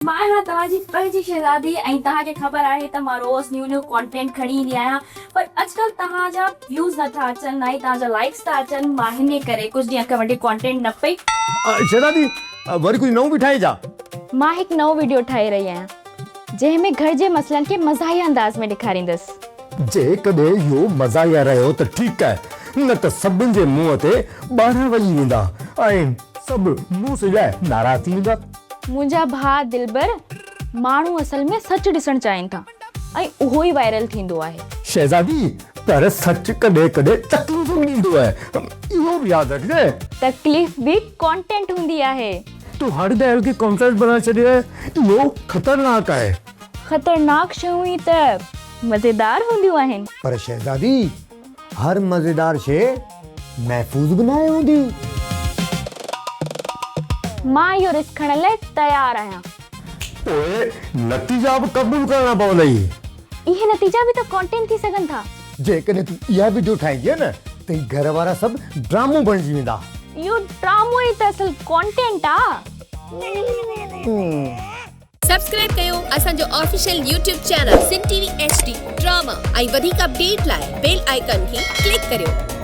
مان آهيان توهان جي پنهنجي شهزادي ۽ توهان کي خبر آهي ته مان روز نيو نيو ڪانٽينٽ کڻي ايندي آهيان پر اڄڪلهه توهان جا ويوز نه ٿا اچن نه ئي توهان جا لائيڪس ٿا اچن مان هن ڪري ڪجهه ڏينهن کان وٺي ڪانٽينٽ نه پئي شهزادي وري ڪجهه نئون به ٺاهي ڇا؟ مان هڪ نئون وڊيو ٺاهي رهي آهيان جنهن ۾ گهر جي مسئلن کي مزاحيه انداز ۾ ڏيکاريندس. جيڪڏهن اهو مزاحيه رهيو ته ٺيڪ آهي نه ته سڀن جي منهن تي ٻارهن وڄي ويندا ۽ سڀ منهن سڄائي ناراض ٿي ويندا. منهنجا ڀاء دلبر، ماڻهو اصل ۾ سچ ڏسڻ چاهين ٿا ۽ اهو ئي وائرل ٿيندو آهي. شهزادي، پر سچ ڪڏهن ڪڏهن تڪليف به ڏيندو آهي، اهو به ياد رکجانء. تڪليف به ڪانٽينٽ هوندي آهي. تو هر ڳالهه کي ڪانٽينٽ بڻائي ڇڏيو آهي، اهو خطرناڪ آهي. خطرناڪ شيون ئي ته مزيدار هونديون آهن. پر شهزادي، هر مزيدار شيء محفوظ به ناهي هوندي. مان اهو رسڪ کڻڻ لاء تيار آهيان. پوء نتيجا به قبول ڪرڻا پوندئي. اهي نتيجا به ته ڪانٽينٽ ٿي سگهن ٿا. جيڪڏهن تون اها وڊيو ٺاهيندينء نه ته هي گهر وارا سڀ ڊرامو بڻجي ويندا. اهو ڊرامو ئي ته اصل ڪانٽينٽ آ. سبسڪرائب ڪيو اسان جو official YouTube channel Sindh T V H D drama ۽ وڌيڪ اپڊيٽ لاء بيل آئيڪان کي ڪلڪ ڪريو.